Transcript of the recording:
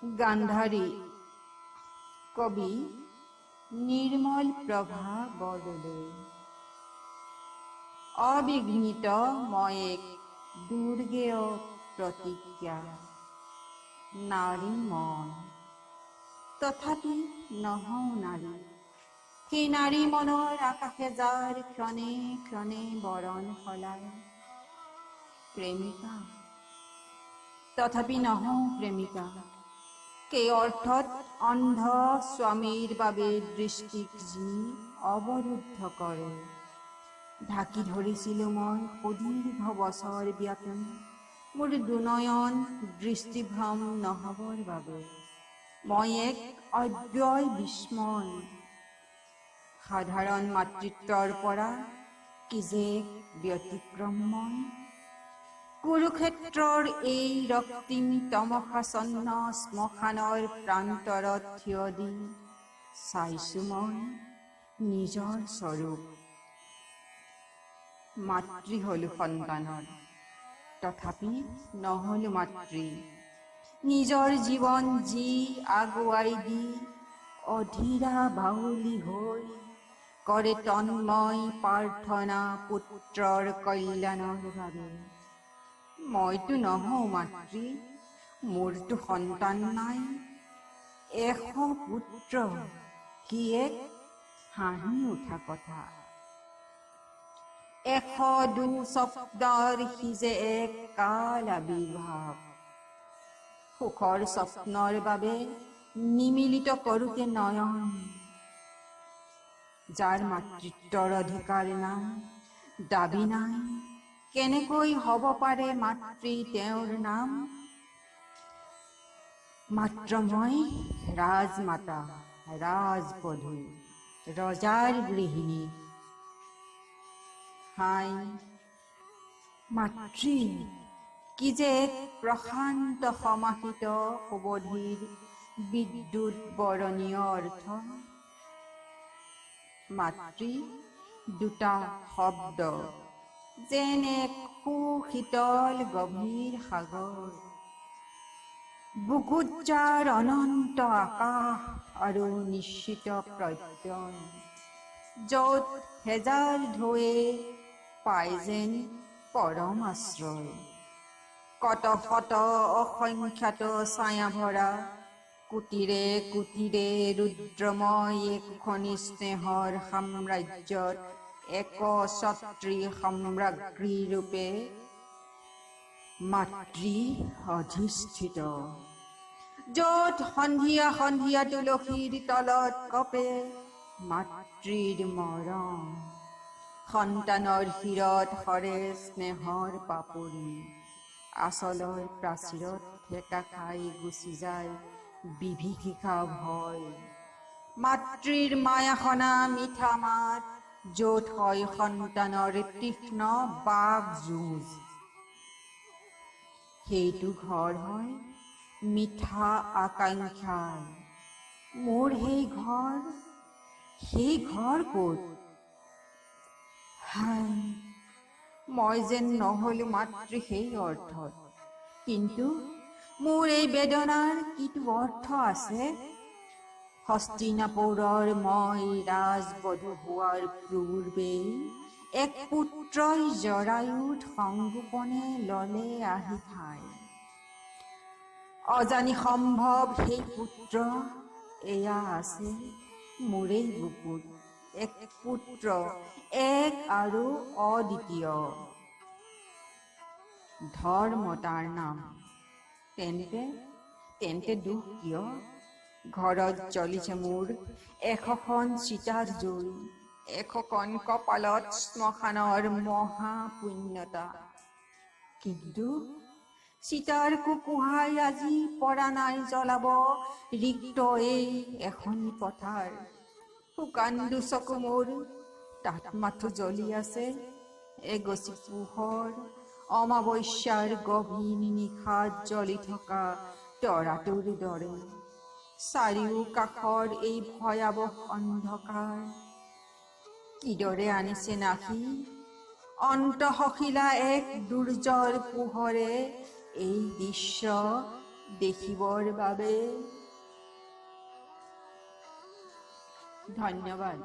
গান্ধাৰী, কবি নিৰ্মল প্ৰভা বৰদলৈ। অবিঘ্নিত মই এক দুৰ্গেয় প্ৰতিজ্ঞা। নাৰী মই, তথাপি নহওঁ নাৰী। সেই নাৰী মনৰ আকাশে যাৰ ক্ষণে ক্ষণে বৰণ সলায়। প্ৰেমিকা, তথাপি নহওঁ প্ৰেমিকা। সেই অৰ্থত অন্ধ স্বামীৰ বাবে দৃষ্টিক যি অৱৰুদ্ধ কৰে। ঢাকি ধৰিছিলো মই সুদীৰ্ঘ বছৰ ব্যাপী মোৰ দুনয়ন দৃষ্টিভ্ৰম নহবৰ বাবে। মই এক অব্যয় বিস্ময়। সাধাৰণ মাতৃত্বৰ পৰা কি যে এক ব্যতিক্ৰম মই! কুৰুক্ষেত্ৰৰ এই ৰক্তিম তমসাচ্ছন্ন শ্মশানৰ প্ৰান্তৰত থিয় দি চাইছো মই নিজৰ স্বৰূপ। মাতৃ হলো সন্তানৰ, তথাপি নহলো মাতৃ। নিজৰ জীৱন যি আগুৱাই দি অধীৰা বাউলী হৈ কৰে তন্ময় প্ৰাৰ্থনা পুত্ৰৰ কল্যাণৰ বাবে। মইতো নহওঁ মাতৃ, মোৰতো সন্তান নাই। 100 পুত্ৰ, কি এক হাঁহি উঠা কথা! 102 স্বপ্নৰ সি যে এক কাল আৱিৰ্ভাৱ। সুখৰ স্বপ্নৰ বাবে নিমীলিত কৰোঁতে নয়ন। যাৰ মাতৃত্বৰ অধিকাৰ নাই, দাবী নাই, কেনেকৈ হ'ব পাৰে মাতৃ তেওঁৰ নাম? মাত্ৰ মই ৰাজমাতা, ৰাজবধূ, ৰজাৰ গৃহিণী। হায় মাতৃ, কি যে এক প্ৰশান্ত সমাহিত সুবধিৰ বিদ্যুৎ বৰণীয় অৰ্থ! মাতৃ দুটা শব্দ যেন এক সুশীতল গভীৰ সাগৰ, বুকুত যাৰ অনন্ত আকাশ আৰু নিশ্চিত প্ৰত্যয়, য'ত হেজাৰ ঢৌৱে পায় যেন পৰম আশ্ৰয়। কত শত অসংখ্যাত ছায়া ভৰা কোটিৰে কোটিৰে ৰুদ্ৰময় একোখনি স্নেহৰ সাম্ৰাজ্যত একছত্ৰী সম্ৰাজ্ঞী ৰূপে মাতৃ অধিষ্ঠিত, য'ত সন্ধিয়া সন্ধিয়া তুলসীৰ তলত কঁপে মাতৃৰ মৰম, সন্তানৰ শিৰত সৰে স্নেহৰ পাপৰি, আঁচলৰ প্ৰাচীৰত ঠেকা খাই গুচি যায় বিভীষিকা ভয়। মাতৃৰ মায়াসনা মিঠা মাত, য'ত হয় সন্তানৰ তীক্ষ্ণ বাক যুঁজ, সেইটো ঘৰ হয় মিঠা আকাংক্ষাৰ। মোৰ সেই ঘৰ, সেই ঘৰ ক'ত? হায়, মই যেন নহলো মাতৃ সেই অৰ্থত। কিন্তু মোৰ এই বেদনাৰ কিটো অৰ্থ আছে? হস্তিনাপুৰৰ মই ৰাজবধূ হোৱাৰ পূৰ্বেই এক পুত্ৰই জৰায়ুত সংগোপনে ললে আহি ঠাই। অজানি সম্ভৱ সেই পুত্ৰ এয়া আছে মোৰেই বুকুত। এক পুত্ৰ, এক আৰু অদ্বিতীয়। ধৰ্ম তাৰ নাম। তেন্তে তেন্তে দুখ কিয়? ঘৰত জ্বলিছে মোৰ 100খন চিতাৰ জুই, 100খন কপালত শ্মশানৰ মহাপুণ্যতা। কিন্তু চিতাৰ কুকুহাই আজি পৰা নাই জ্বলাব ৰিক্ত এই এখনি পথাৰ। শুকান দুচকু মোৰ, তাত মাথো জ্বলি আছে এগছি পোহৰ, অমাৱস্যাৰ গভীৰ নিশাত জ্বলি থকা তৰাটোৰ দৰে। চাৰিও কাষৰ এই ভয়াৱহ অন্ধকাৰ কিদৰে আনিছে নাহি অন্তঃশিলা এক দুৰ্জৰ পোহৰে এই দৃশ্য দেখিবৰ বাবে। ধন্যবাদ।